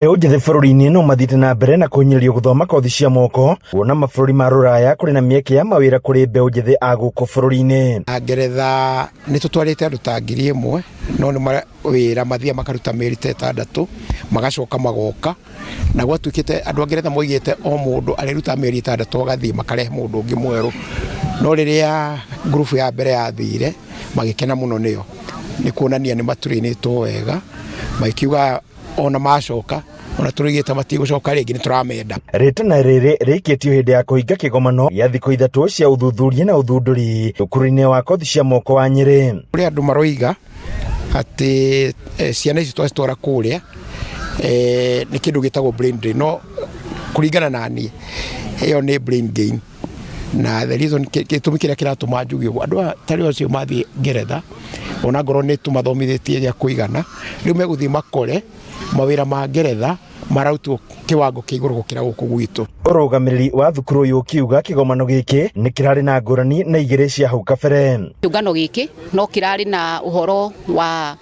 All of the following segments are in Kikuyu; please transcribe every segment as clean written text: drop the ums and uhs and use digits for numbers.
Mbeũ njĩthĩ bũrũri-inĩ no mathiĩte na mbere na kũhinyĩrĩrio gũthoma kothi cia moko kuona mabũrũri ma rũraya kũrĩ na mĩeke ya mawĩra kũrĩ mbeũ njĩthĩ a gũkũ bũrũri-inĩ. Ngeretha nĩ tũtwarĩte andũ ta 1000, no nĩ wĩra mathiaga makaruta mĩeri ta 6 magacoka magoka, na gwatuĩkĩte andũ a Ngeretha moigĩte o mũndũ arĩrutaga mĩeri 6 agathiĩ makarehe mũndũ ũngĩ mwerũ, no rĩrĩa ngurubu ya mbere yathire magĩkena mũno nĩo, nĩ kuonania nĩ matũrĩnĩtwo wega, magĩkiuga ona macoka ona tũrĩgĩte matigũcoka rĩngĩ nĩ tũramenda. Rĩtana rĩrĩ rĩikĩtio hĩndĩ ya kũhinga kĩgomano gĩa thikũ 3 cia ũthuthuria na ũthundũri thukuru-inĩ wa kothi cia moko wa Nyĩrĩ. Kũrĩ andũ maroiga atĩ ciana ici twacitwara kũrĩa nĩ kĩndũ gĩtagwo brain drain, no kũringana na niĩ ĩyo nĩ brain gain, na the reason gĩtũmi kĩrĩa kĩratũma njuge ũguo, andũ aya tarĩ acio mathiĩ Ngeretha ona ngorwo nĩ tũmathomithĩtie gĩa kũigana, rĩu megũthiĩ makore mawĩra ma Ngeretha mararutwo kĩwango kĩa igũrũ gũkĩra gũkũ gwitũ. Ũrũgamĩrĩri wa thukuru ũyũ ũkiuga kĩgomano gĩkĩ nĩ kĩrarĩ na ngũrani na igĩrĩ cia hau kabere. Kĩũngano gĩkĩ no kĩrarĩ na ũhoro wa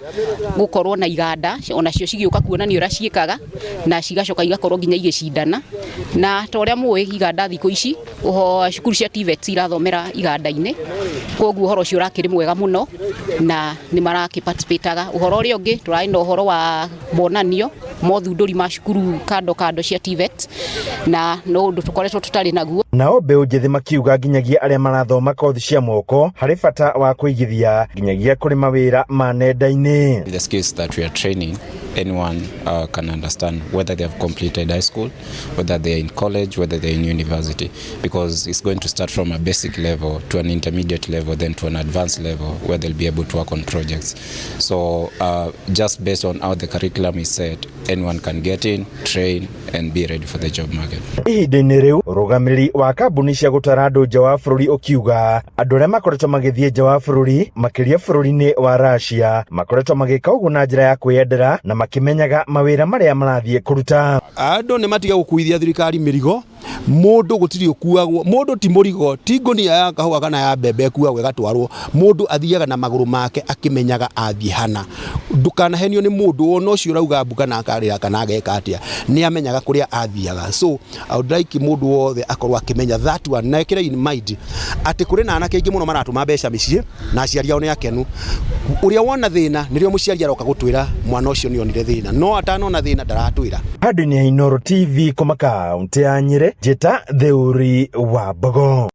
gũkorwo na iganda onacio cigĩũka kuonania ũrĩa ciĩkaga na cigacoka igakorwo nginya igĩcindana, na ta ũrĩa mũĩ iganda thikũ ici cukuru cia TVET irathomera iganda-inĩ, koguo ũhoro ũcio ũrakĩrĩ mwega mũno na nĩ marakĩ participate. Ũhoro ũrĩa ũngĩ tũrarĩ na ũhoro wa monanio mothundũri ma cukuru kando kando cia TVET, na no ũndũ tũkoretwo tũtarĩ naguo. Nao mbeũ njĩthĩ makiuga nginyagia arĩa marathoma kothi cia moko harĩ bata wa kũigithia nginyagia kũrĩ mawĩra ma nenda-inĩ. The skills that we are training, anyone can understand, whether they have completed high school, whether they are in college, whether they are in university, because it's going to start from a basic level to an intermediate level, then to an advanced level where they'll be able to work on projects. So just based on how the curriculum is set, anyone can get in, train, and be ready for the job market. Ihinda-inĩ rĩu ũrũgamĩrĩri wa kambuni cia gũtwara andũ nja wa bũrũri ũkiuga andũ arĩa makoretwo magĩthiĩ nja wa bũrũri makĩria bũrũri-inĩ wa Russia makoretwo magĩka ũguo na njĩra ya kwĩyendera na makĩmenyaga mawĩra marĩa marathiĩ kũruta. Andũ nĩ matiga gũkuithia thirikari mĩrigo, mũndũ gũtirĩ ũkuagwo, mũndũ ti mũrigo, ti ngũnia ya kahũa kana ya mbembe ĩkuagwo ĩgatwarwo, mũndũ athiaga na magũrũ make akĩmenyaga athiĩ hana. Ndũkanahenio nĩ mũndũ ona ũcio ũrauga mbu kana akarĩra kana ageka atĩa, nĩ amenyaga kũrĩa athiaga. So I would like mũndũ wothe akorwo akĩmenya that one, na ĩkĩre in mind atĩ kũrĩ na anake aingĩ mũno maratũma mbeca mĩciĩ na aciari ao nĩ akenu. Ũrĩa wona thĩna nĩrĩo mũciari aroka gũtwĩra mwana ũcio nĩ onire thĩna, no atanona thĩna ndaratwĩra. Handũ-inĩ ha Inooro TV kuma kaũntĩ ya Nyĩrĩ, njĩta Theuri wa Mbogo.